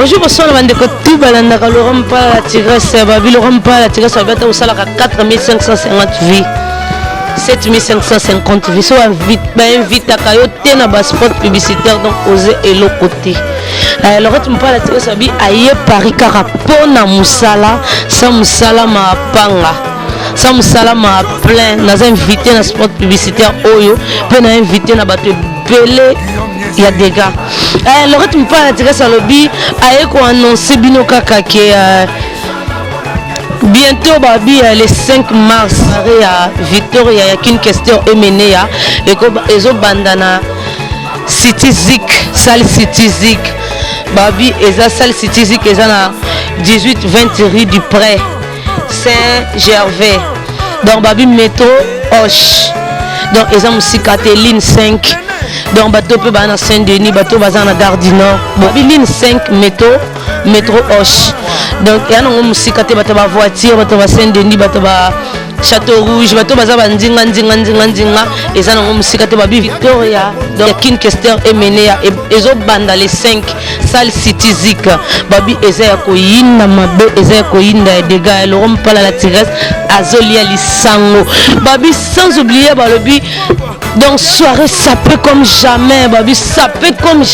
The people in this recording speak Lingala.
Bonjour, bonsoir na bandeko tout balandaka Laurent Mpala la tigresse. Babi Laurent Mpala la tigresse, babi ata osalaka 4550 vues, 7550 vues, so bainvitaka yo te na baspot publicitaire, donc oze eloko te. Laurent Mpala la tigresse, babi aye Paris kaka mpo na mosala, sa mosala mapanga, sa mosala ma plein. Naza invité na spot publicitaire oyo mpe na invité na bato ebele ya dégâts. Laurent Mpala tigresse alobi aye koannonce bino kaka ke bientôt, babi le 5 mars, ya Victoria ya King Kester Emeneya ezobanda na City Zik, salle City Zik. Babi eza salle City Zik, eza na 18 20 rue du Pré Saint Gervais. Donc babi métro Hoche, donc eza mosika te, ligne 5. Donc bato mpe baa na Saint Denis, bato baza na Gare du Nord, babi ligne 5, métro Hoche. Donc eya nango mosika te. Bato bavoiture, bato ba Saint Denis, bato ba Château Rouge, bato baza bandinga ndinga ndinga ndinga, eza nango mosika te. Babi Victoria, donc King Kester Emeneya ezobanda le 5, salle City Zik. Babi eza ya koyinda mabe, eza ya koyinda ya dégâts ya Laurent Mpala la tigresse azolia lisango. Babi sans oublier, balobi donc soirée sapé comme jamais, babi sapé comme